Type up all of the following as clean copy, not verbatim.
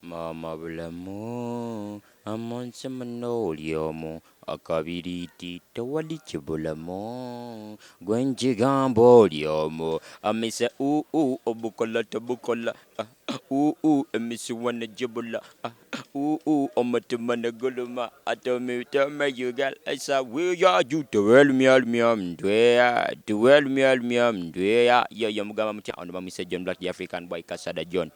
Maama bulamu amonse muno oli omu akabiriiti tewali kibulamu gwe nkigamba oli omu amise uu obukola tobukola uu emisiwa ne gibula uu omutima ne guluma atomi tome you got esa we are you tewelumya lumya mtwe tewelumya lumya mtwe yo yo mugamba mutya? Ono bamwise John Black, the African boy, Kasada John.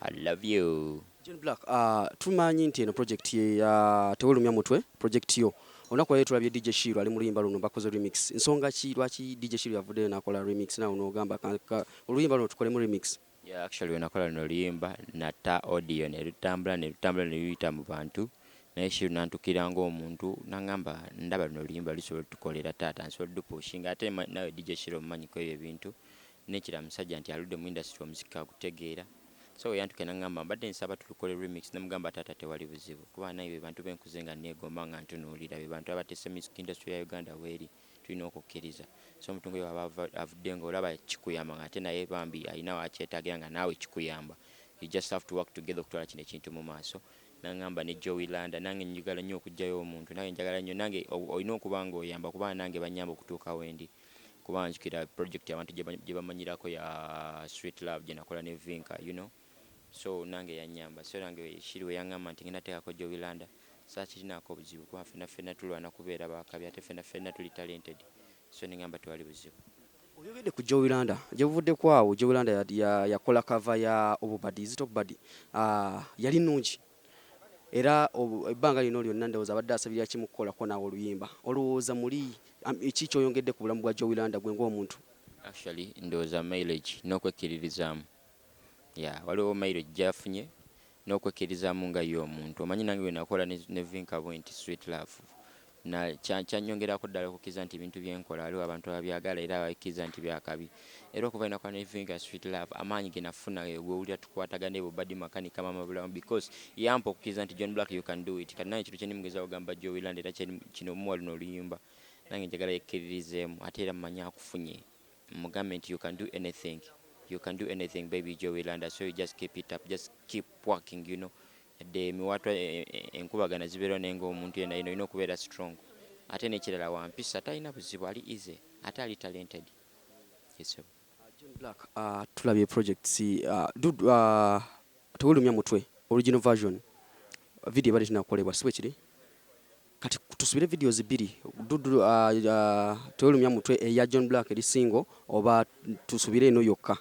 I love you. John Black, tumanyi nti eno project ya Tewelumya Mutwe, project yo. Olunaku lwaleero tulabye DJ Shiru ali mu luyimba luno, bakoze remix. Nsonga ki lwaki DJ Shiru yavuddeyo n'akola remix, naawe n'ogamba oluyimba luno tukolemu remix? Yeah, actually when nakola luno oluyimba nata audio ne lutambula ne lutambula ne luyita mu bantu, naye Shiru nantukira ng'omuntu n'aŋŋamba, "Ndaba luno oluyimba lusobola otukolera taata, nsobola odupushinga." Ate nawe DJ Shiru omumanyiko ebyo ebintu nekira musajja nti aludde mu industry, omuziki agutegeera. So yantuka naŋŋamba, "Mbadde nsaba tulukole remix." Namugamba, "Taata, tewali buzibu," kuba naye be bantu benkuze nga neegomba nga ntunuulira, be bantu abateesa music industry ya Uganda weeri. Tulina okukkiriza. So omuntu ngaoyo aba avudde nga olaba kikuyamba, nga ate naye bambi alina wakyetaagira nga naawe kikuyamba, you just have to work together okutwala kino ekintu mu maaso. Naŋŋamba ne Jowy Landa, nange njagala nnyo okuggyayo omuntu, nange njagala nnyo, nange olina okuba nga oyamba, kuba nange banyamba okutuuka wendi, kuba nzukira project abantu gye bamanyirako ya Sweet Love gye nakola ne Vinka. So nange yanyamba. So nange Shiru we yaŋŋamba nti ngenda teekako Jowy Landa, saakirinaako obuzibu, kuba ffenna ffenna tulwana kubeera bakabi, ate ffenna ffenna tuli talented. So neŋŋamba tewali buzibu. Oyogedde ku Jowy Landa, gye buvuddeko awo Jowy Landa yakola cover ya Obubadi, is it Obubadi? Yali nnungi era ebbanga lino lyonna ndowooza abadde asabirira kimu, kukolako naawe oluyimba. Olowooza muli ki kyoyongedde ku bulamu bwa Jowy Landa gwe ng'omuntu? Actually ndowooza mileage n'okwekkiririzaamu. Ya, waliwo mileage gyafunye n'okwekkirizaamu nga ye omuntu. Omanyi nange bwe nakola ne Vinka bwe nti Sweet Love na kyanyongerako ddala okukkiriza nti ebintu byenkola waliwo abantu ababyagala era abakkiriza nti byakabi. Era okuva nakola ne Vinka Sweet Love, amaanyi ge nafuna gwewulira tukwatagana ebyo Badi Makanika, Mama Bulamu, because yampa okukkiriza nti, "John Black, you can do it." Kati nange kintu kyendimugezaako ogamba Jowy Landa, era kino muwa luno oluyimba, nange njagala yekkiririzeemu, ate era mmanyi akufunye, mugambe nti, "You can do anything, you can do anything, baby Jowy Landa." So you just keep it up, just keep working. Yadde emiwaatwa, enkubagana zibeerawo, naye ngaomuntu yenna yina olina okubeera strong. Ate n'ekirala, wampisa, talina buzibu, ali easy, ate ali talented. Yes, sir. John Black, tulabye projects, Tewelumya Mutwe original version video ebadde tinakolebwa, si bwe kiri? Kati tusubire videos bbiri, dudu Tewelumya Mutwe eya John Black eri single, oba tusubire eno yokka?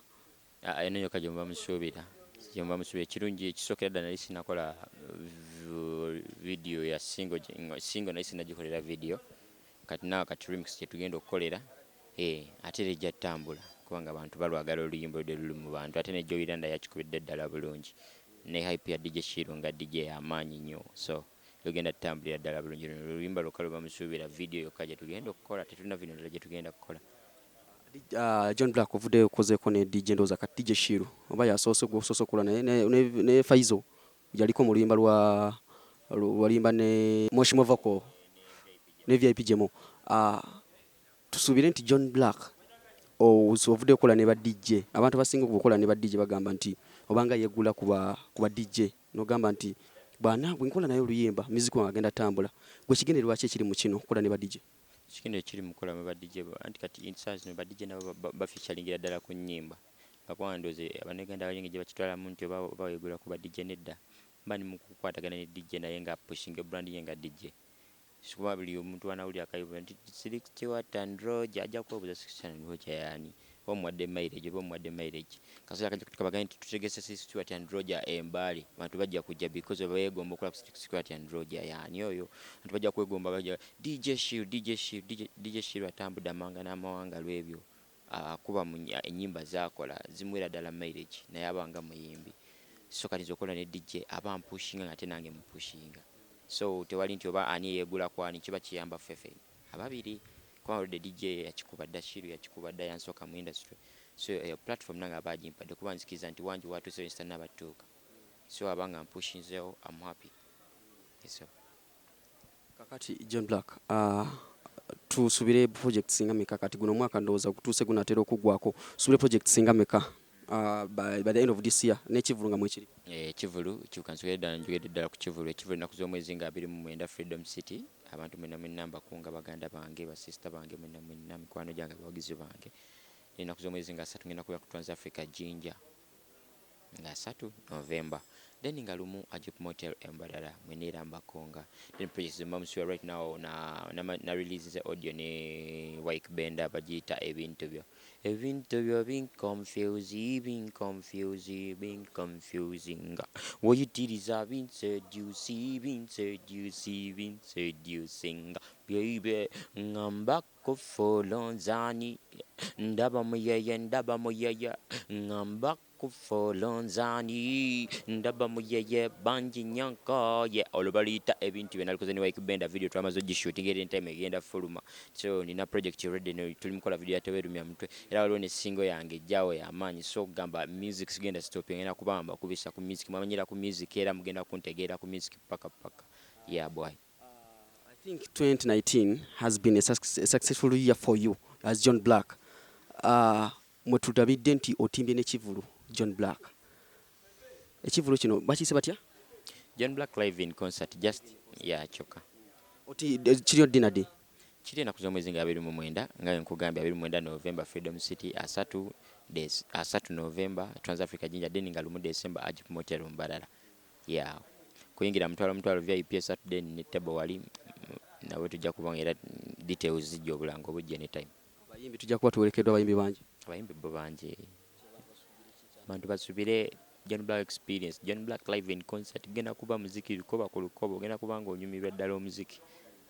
Ah, eno yokka gye muba musuubira, gye muba musuubira. Ekirungi ekisookera ddala, nali sinakola video ya single, single nali sinagikolera video. Kati naawe kati remix kyetugenda okukolera, ate era ejja ttambula, kubanga abantu balwagala oluyimba oludde luli mu bantu. Ate ne Jowy Landa yakikubidde ddala bulungi ne hype ya DJ Shiru nga DJ y'amaanyi nnyo, so lugenda ttambulira ddala bulungi. Luno oluyimba lwokka lwe bamusuubira, video yokka gye tugenda okukola, tetulina video ndala gye tugenda kukola. John Black, ovuddeyo okozeeko ne DJ, ndowooza kati DJ Shiru oba yasoose gwosoose okukola naye ne Faizo yaliko mu luyimba lwa lwalimba ne Moshi Movako ne VIP Jemo. Tusuubire nti John Black ovuddeyo okukola ne ba DJ, abantu abasinga okukola ne ba DJ bagamba nti obanga yeggula ku ba DJ, n'ogamba nti bwana bwe nkola naye oluyimba music wange agenda tambula. Gwe kigendererwa ki ekiri mu kino okukola ne ba DJ? Kigendo ekiri mukola mu ba DJ, anti kati saa zino ba DJ nabo bafeaturingira ddala ku nnyimba, nga kubanga ndowooza Abannayuganda balinga gye bakitwalamu nti oba weegula ku ba DJ. Nedda, mba ndi mu kukwatagana ne DJ naye nga pushinga brand ye nga DJ, kuba buli omuntu anawulira akayimba nti Slick Stuart and Roger, ajja kwebuuza Slick Stuart and Roger yaani, oba omuwadde mileage, oba omuwadde mileage. Kaseera kajja kutuka nti tutegese Slick Stuart and Roger embaale, abantu bajja kujja because beegomba okulaba ku Slick Stuart and Roger yaani oyo. Abantu bajja kwegomba, bajja DJ Shiru, DJ Shiru, DJ, DJ Shiru atambudde amawanga n'amawanga lw'ebyo akuba mu ennyimba zaakola zimuwera ddala mileage, naye aba nga muyimbi. So kati nze okukola ne DJ aba mpushinga nga ate nange mupushinga, so tewali nti oba ani yeegula ku ani, kiba kiyamba ffefe ababiri, kuba oludde DJ yakikuba dda, Shiru yakikuba dda, yansooka mu industry. So eyo platform nange aba agimpadde, kuba nzikiriza nti wangi watuuse ensita nabatuuka, so aba nga mpushinzeewo, am happy. Yes, sir. Kakati John Black, tusubire projects nga meka kati? Guno omwaka ndowooza gutuuse gunaatera okuggwako, tusubire projects nga meka? By the end of this year n'ekivulu nga mwekiri. Ekivulu kansogere ddala, njogedde ddala ku kivulu. Ekivulu ennaku z'omwezi nga 29, Freedom City. Abantu mwenna mwenna mbakunga, baganda bange, basisita bange mwenna mwenna, mikwano gyange, abawagizi bange. Ennaku z'omwezi nga 3 ngenda kubeera ku Trans Africa Jinja, nga 3 November. Then nga 1 Agip Motel Embalala, mwenna era mbakunga. Then projects zemba right now na release ze audio ne Wyke Benda, bagiyita Ebintu Byo. Ebintu byo binconfuse, binconfuse, binconfusinga, woyitiriza binseduce, binseduce, binseducinga, baby, ngamba kufolonzani, ndaba muyeye, ndaba muyeye, ngamba kufolonzani, ndaba muyeye bangi nyanka ye. Olwo baluyita Ebintu Bye. Nalikoze ne Wyke Benda. Video twamaze ogishooting era entime egenda fuluma. So nina project already, no, tuli mukola video ya Tewerumya Mutwe, era waliwo ne single yange ejjawo y'amaanyi. So okugamba music sigenda stopping, ngenda kubamba kubisa ku music, mwamanyira ku music era mugenda kuntegeera ku music paka paka. Yeah boy. I think 2019 has been a successful year for you as John Black. Mwe tulabidde nti otimbye n'ekivulu John Black. Ekivulu kino bakiyise batya? John Black Live in Concert, just yeah, kyokka. Oti kiriyo ddi na ddi? Kiri ennaku z'omwezi nga 29, nga nkugambye, 29 November, Freedom City, 3 November, Trans Africa Jinja, then nga 1 December, Agip Motel Mbarara. Yeah, kuyingira mutwalo mutwalo, VIP 3, then ne table wali nawe tujja kubanga era details zijja, obulango bujja anytime. Abayimbi tujja kuba tuwerekeddwa abayimbi bangi. Abayimbi bo bangi. Abantu basubire John Black experience, John Black Live in Concert. Genda kuba muziki lukoba ku lukoba, ogenda kuba nga onyumirwa ddala omuziki.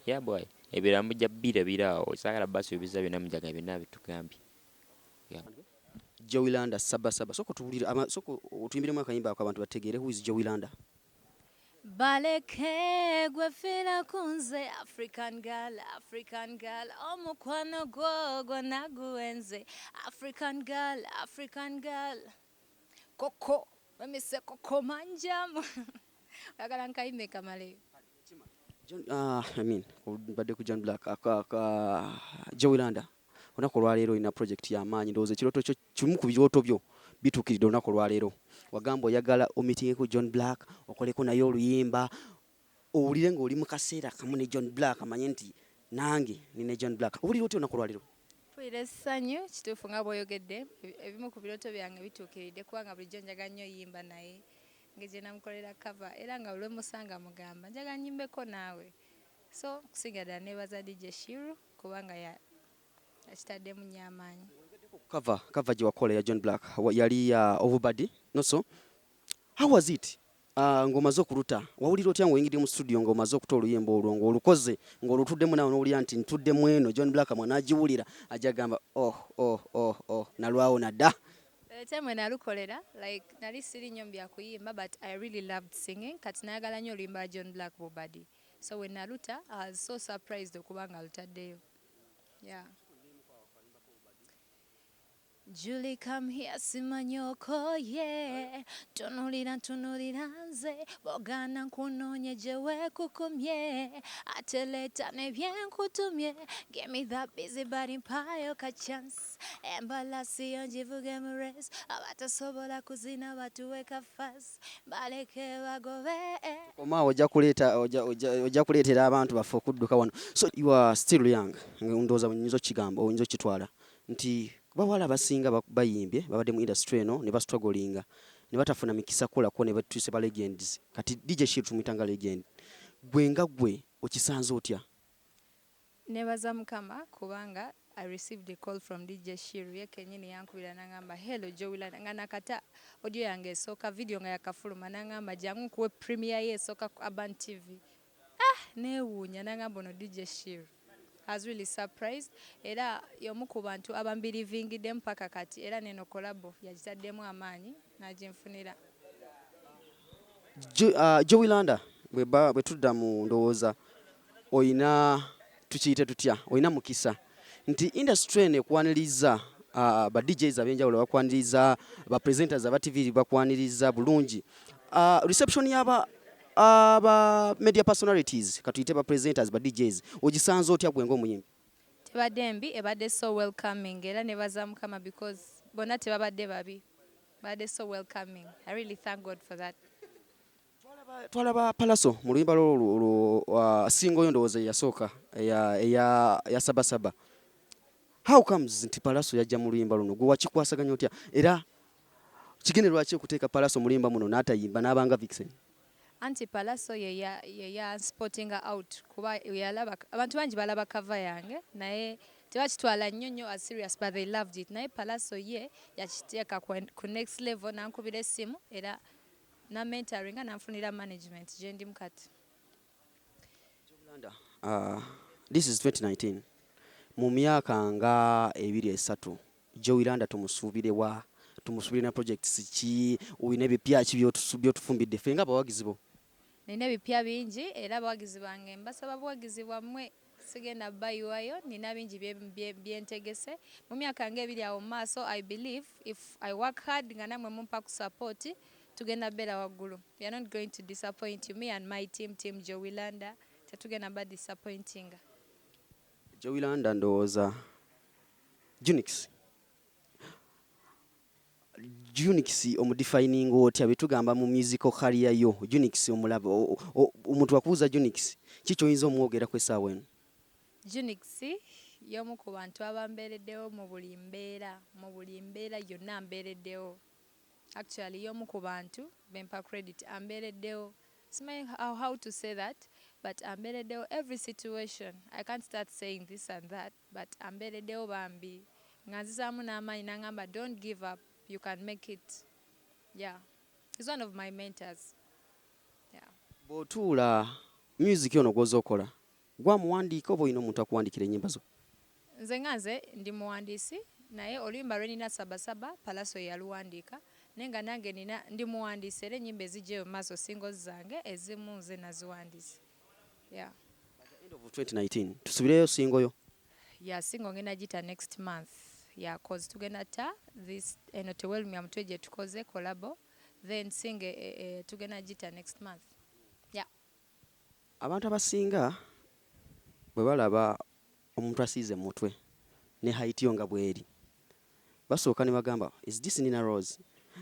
Yeah boy, ebirala mujja birabira awo, saagala basuubiza byonna, mujaga byonna bitugambye. Yeah. Jowy Landa Saba Saba, sooka otuwulire sooka otuyimbiremu akayimba ako abantu bategeere who is Jowy Landa. Baleke gwe fiira ku nze, African girl, African girl, omukwano gwo gwonna guwenze, African girl, African girl, koko wemise koko manjamu, oyagala nkayimbe kamale. John, I mean, mbadde ku John Black Jowy Landa, olunaku olwaleero olina project y'amaanyi. Ndowooza ekirooto kyo, kimu ku birooto byo bituukiridde olunaku olwaleero. Wagamba oyagala omitingeko John Black, okoleko naye oluyimba, owulire ng'oli mu kaseera kamu ne John Black, amanye nti nange nine John Black. Owulire otya olunaku olwaleero? Mpulira essanyu. Kituufu nga bw'oyogedde, ebimu ku birooto byange bituukiridde, kubanga bulijjo njagala nnyo yimba naye ngeri gye namukolera cover, era nga buli lwemusanga mugamba njagala nyimbeko naawe. So kusinga ddala neebaza DJ Shiru kubanga yakitaddemu nnyo amaanyi. Cover gye wakola ya John Black yali ya Ovubadi no? So how was it, ng'omaze okuluta? Wawulira otya ng'oyingidde mu studio, ng'omaze okuta oluyimba olwo, ng'olukoze, ng'olutuddemu naawe, n'owulira nti ntuddemu eno, John Black mwanaagiwulira ajja gamba, "Oh, oh, oh, oh, nalwawo nadda"? The time when nalukolera, like nali siri nnyo mu byakuyimba, but I really loved singing. Kati nayagala nnyo oluyimba lwa John Black, Bobadi. So when naluta, I was so surprised okuba nga alutaddeyo. Yeah. Julie, come here, simanyi okoye, tunulira, ntunulira nze, bw'ogaana nkunoonye gye weekukumye, ate leeta nebyenkutumye. Give me that busy body, mpayo ka chance, embalasi yo ngivuge mu race, abatasobola kuzina batuwe ka fast, baleke bagobe. Komaawo, ojja kuleeta ojja kuleetera abantu baffe okudduka wano. So you are still young, ndowooza oyinza okigamba, oyinza okitwala nti bawala abasinga bayimbye, babadde mu industry eno ne bastrugglinga ne batafuna mikisa kukolako ne batuuse ba legends. Kati DJ Shiru tumuyita nga legend. Gwe nga gwe okisanze otya? Nebaza Mukama kubanga I received a call from DJ Shiru. Ye kennyini yankubira n'angamba, "Hello Jowy Landa," nga nakata audio yange esooka, video nga yakafuluma, n'angamba, "Jangu nkuwe premiere ye esooka ku Urban TV." Ah, neewuunya, n'angamba ono DJ Shiru. I was really surprised, era y'omu ku bantu abambirivingiddemu paka kati, era neno collabo yagitaddemu amaanyi n'aginfunira. Jowy Landa, bwe tudda mu ndowooza oyina, tukiyite tutya, oyina mukisa nti industry eno ekwaniriza, ba DJs ab'enjawulo bakwaniriza, ba presenters aba TV bakwaniriza bulungi. Reception y'aba aba media personalities, katuyite ba presenters, ba DJs, ogisanze otya gwe ng'omuyimbi? Tebadde mbi, ebadde so welcoming, era nebaza Mukama because bonna tebabadde babi. Babadde so welcoming. I really thank God for that. Twalaba Palaso mu luyimba lwo single yo, ndowooza eyasooka eya Sabasaba. How comes nti Palaso yajja mu luyimba luno? Gwe wakikwasaganya otya, era kigendererwa ki okuteeka Palaso mu luyimba muno n'atayimba n'abanga vixen? Anti Palaso yeya spottinga out, kuba yalaba abantu bangi balaba cover yange naye tebakitwala nnyo nnyo as serious, but they loved it. Naye Palaso ye yakiteeka ku next level, nankubira essimu era na mentoringa, nanfunira management gye ndimu kati. This is 2019. Mu myaka nga 2, 3, Jowy Landa tumusuubirewa? Tumusuubire na projects ki? Olina ebipya ki byotufumbidde ffe nga abawagizi bo? Nina ebipya bingi, era abawagizi bange mbasaba buwagizi bwammwe, sigenda bayiwayo. Nina bingi byentegese mu myaka nga 2 awo mu maaso. I believe if I work hard nga nammwe mumpa ku support, tugenda beera waggulu. We are not going to disappoint you. Me and my team, Team Jowy Landa, tetugenda ba disappointinga. Jowy Landa, ndowooza Junix omudefininga otya? Betugamba mu musical career yo, Junix omulaba, omuntu akubuuza Junix, ki kyoyinza omwogerako essaawa eno? Junix y'omu ku bantu abambeereddewo mu buli mbeera, mu buli mbeera yonna ambeereddewo. Actually, y'omu ku bantu bempa credit, ambeereddewo. Simanyi how to say that, but ambeereddewo every situation. I can't start saying this and that, but ambeereddewo bambi, nga nzizaamu n'amaanyi, n'angamba, "Don't give up, you can make it." Yeah, he's one of my mentors, yeah. Bw'otuula, music ono gw'oza okola gwamuwandiika oba olina omuntu akuwandiikira ennyimba zo? Nze nga nze ndi muwandiisi, naye oluyimba lwe nina Sabasaba, Palaso yaluwandiika, naye nga nange nina ndi muwandiisi, era ennyimba ezijja mu maaso, singles zange ezimu nze naziwandiise, yeah. End of 2019 tusubireyo single yo? Yeah, single ngenda gita next month, yeah, cause tugenda ta this eno Tewelumya Mutwe gye tukoze collabo, then single tugenda gita next month, yeah. Abantu abasinga bwe balaba omuntu asiize mu mutwe ne height yo nga bweri, basooka ne bagamba, "Is this Nina Rose?"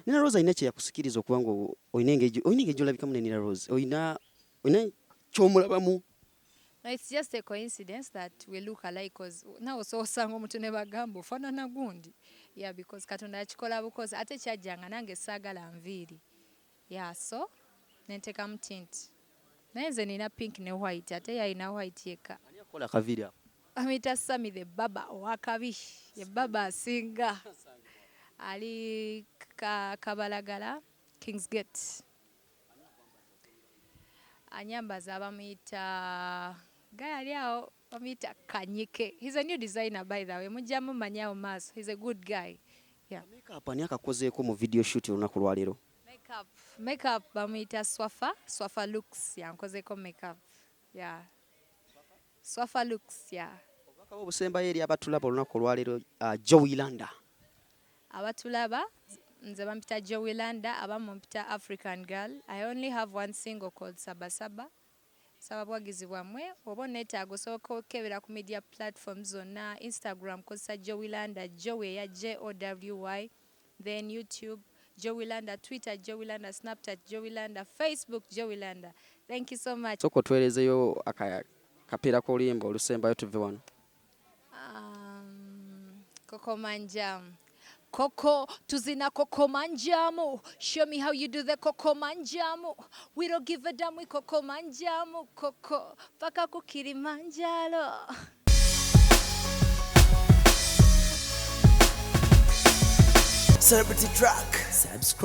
Nina Rose alina kyeyakusikiriza okuba nga olina engeri gyolabikamu ne Nina Rose, olina kyomulabamu? No, it's just a coincidence that we look alike, cause nawe osanga omuntu ne bagamba ofaanana gundi. Yeah, because Katonda yakikola bukozi, ate kyajjanga nange saagala nviiri, yeah, so nenteekamu tint, naye nze nina pink ne white, ate ye alina white yekka. Ani akola akaviiri ako? Amuyita Sami the Baba owakabi, ye baba asinga, ali Kabalagala Kings Gate. Anyambaza bamuyita guy ali awo, bamuyita Kanyike. He's a new designer, by the way, mujja mumanyawo maaso. He's a good guy, yeah. Makeup ani akakozeeko mu video shoot olunaku lwaleero? Makeup bamuyita Swafa, Swafa Looks yankozeko makeup, yeah, Swafa Looks, yeah. Obubaka obusembayo eri abatulaba olunaku olwaleero, Jowy Landa? Abatulaba, nze bampita Jowy Landa, abamu mpita African Girl. I only have one single called Sabasaba. Saba bwagizi bwammwe. Oba oneetaaga, osobola okukebera ku media platforms zonna. Instagram kozesa Jowy Landa, Jowy eya Jowy, then YouTube Jowy Landa, Twitter Jowy Landa, Snapchat Jowy Landa, Facebook Jowy Landa. Thank you so much. Sooka otuweerezeyo akapeera k'oluyimba olusembayo tuve wano. Kokomanjam. Coco, tuzina Coco Manjamu. Show me how you do the Coco Manjamu. We don't give a damn, we Coco Manjamu. Coco, paka ku Kilimanjaro. Celebrity Track. Subscribe.